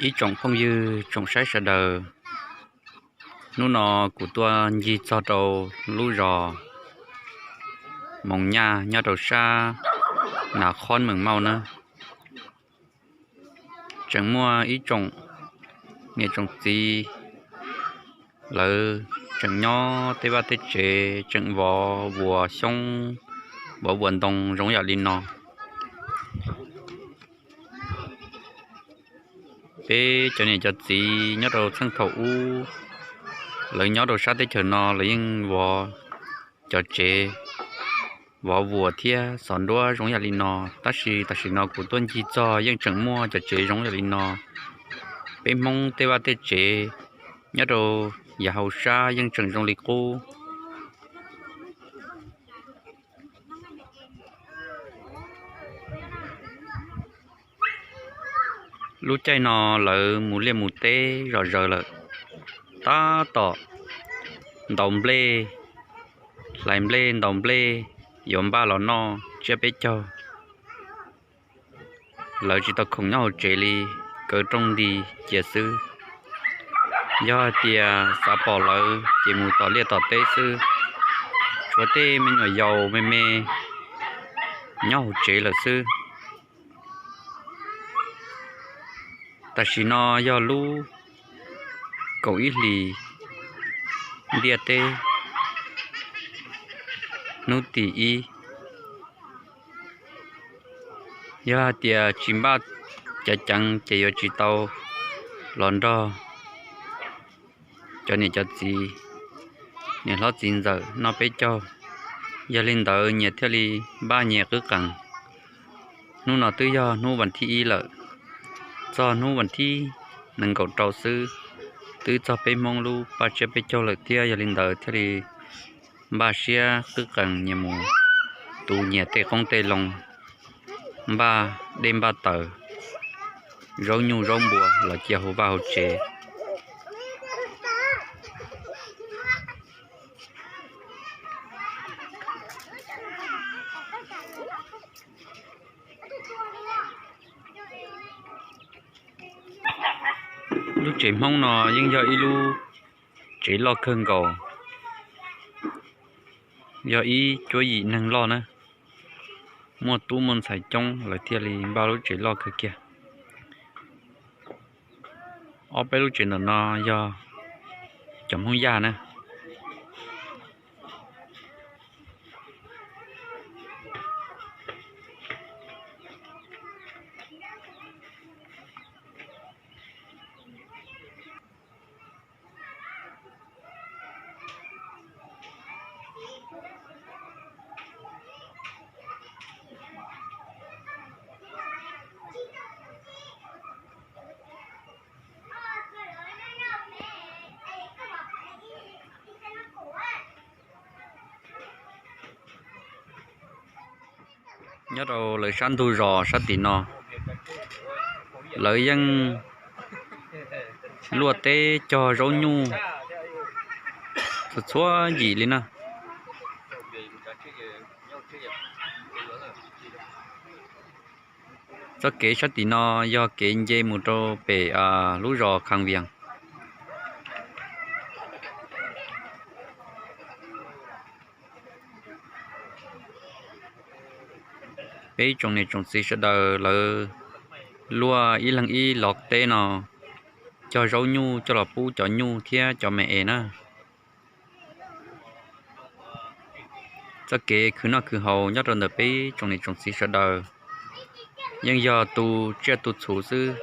Ib tsoom phooj ywg tsoom saib sawv daws, hnub no kuv tuaj ncig txog rau lub zos Moos Nyaj nyob rau sab Nas Khob Meem Mauj na. Tseem muaj ib tsoom niam tsoom txiv lawv tseem nyob tej vaj tej tsev tseem vov vuas xyoob, vov vuas ntoo zoo yam li no. Peb cov niam cov txiv nyob rau txheej thaum ub, lawv nyob rau sab teb chaws no lawv yeej vov cov tsev, vov vuas thiab xov nruab zoo yam li no, tab sis tam sim no kuv tuaj ncig txog yeej tseem muaj cov tsev zoo yam li no. Peb Hmoob tej vaj tej tsev nyob rau yav hauv sab yeej tseem zoo li qub. Lub caij no lawv mus liaj mus teb zom zaws lawm, tab tom ntaus nplej, hlais nplej ntaus nplej yuav npaj los noj tsiab peb caug. Lawv tsis tau khoom nyob hauv tsev li, kaw rooj nti cia xwb. Yog hais tias xav pom lawv ces mus tom liaj tom teb xwb, tshuav tej me nyuam yaus me me nyob hauv tsev lawm xwb. Tam sim no yog lub kaum ib hlis ntiaj teb hnub tim ib. Yog hais tias tsis npaj ceev ceev ces yuav tsis tau los nrog cov niam cov txiv, niam hlob txiv ntxawm noj peb caug. Yog li ntawd nyias thiaj li npaj nyias qwb qees. Hnub no twb yog hnub vas thib ib lawm, txog hnub vas thib nees nkaum rau xwb, twb txog peb Hmoob lub paj tsiab peb caug lawm thiab. Yog li ntawd thiaj li npaj siab qwb qees nyias mus tu nyias tej qoob tej loo, npaj dej npaj taws, zaub nyuj zaub npua los cia hauv vaj hauv tsev. Lub tsev Hmoob no yeej yog ib lub tsev loj kawg nkaus, yog ib cuab yim neeg loj na, muaj tub muaj ntxhais coob lawv thiaj li npaj lub tsev loj kawg kiag. Ob peb lub tsev ntawm no yog cov Hmoob Yaj na. Nyob rau lawv sab ntug zos sab tim no, lawv yeej luaj teb cog zaub nyuj txhua txhua yim li na. Txoj kev sab tim no yog kev nce mus rau pem lub zos Khas Vias. Peb tsoom niam tsoom txiv sawv daws lawv luaj ib leeg ib los teb no, cog zaub nyuj coj los pub cov nyuj thiab cov me es na. Txoj kev khwv noj khwv haus nyob rau ntawm peb tsoom niam tsoom txiv sawv daws yeej yog tu tsiaj tu txhuv xwb.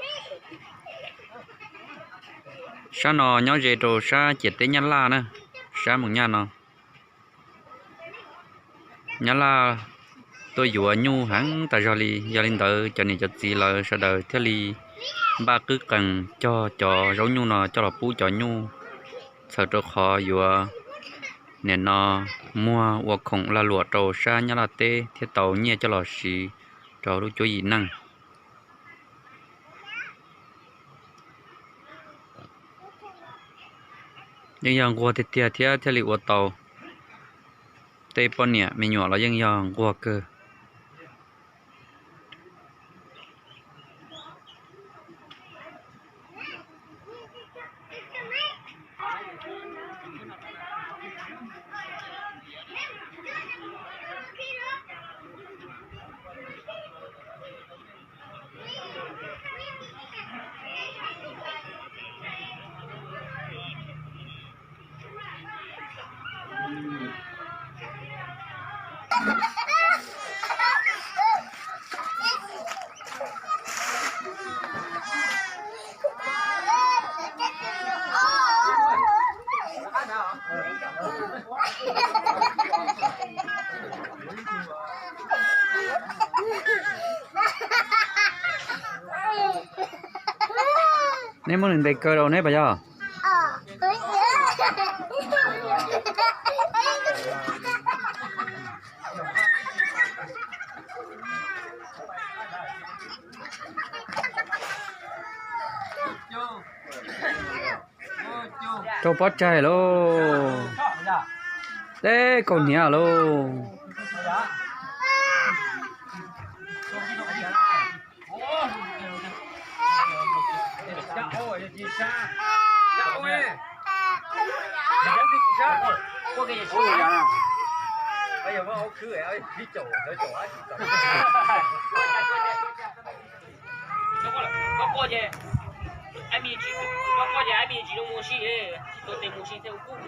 Sab no nyob ze rau sab ciam teb Nyab Laj na, sab Moos Nyaj no. Nyab Laj tuaj yuav nyuj heev tas zog li, yog li ntawd cov niam cov txiv lawv sawv daws thiaj li npaj qwb qees cog cov zaub nyuj no coj los pub cov nyuj, txhawm rau qhov yuav nim no muag ua khoom lag luam rau sab Nyab Laj teb thiaj tau nyiaj coj los siv rau lub cuab yim neej. Yeej yog nquag tiag tiag thiab thiaj li ua tau. Tej poj niam me nyuam los yeej yog nquag kawg. Neb muab nws ntes kaw rau neb puas yog? Rau pob tsaig lauj. Teb kaus hniav lauj. Koj quaj ces, koj quaj ces ab mi tsis zoo mus si, tus tes mus si tej ua kub.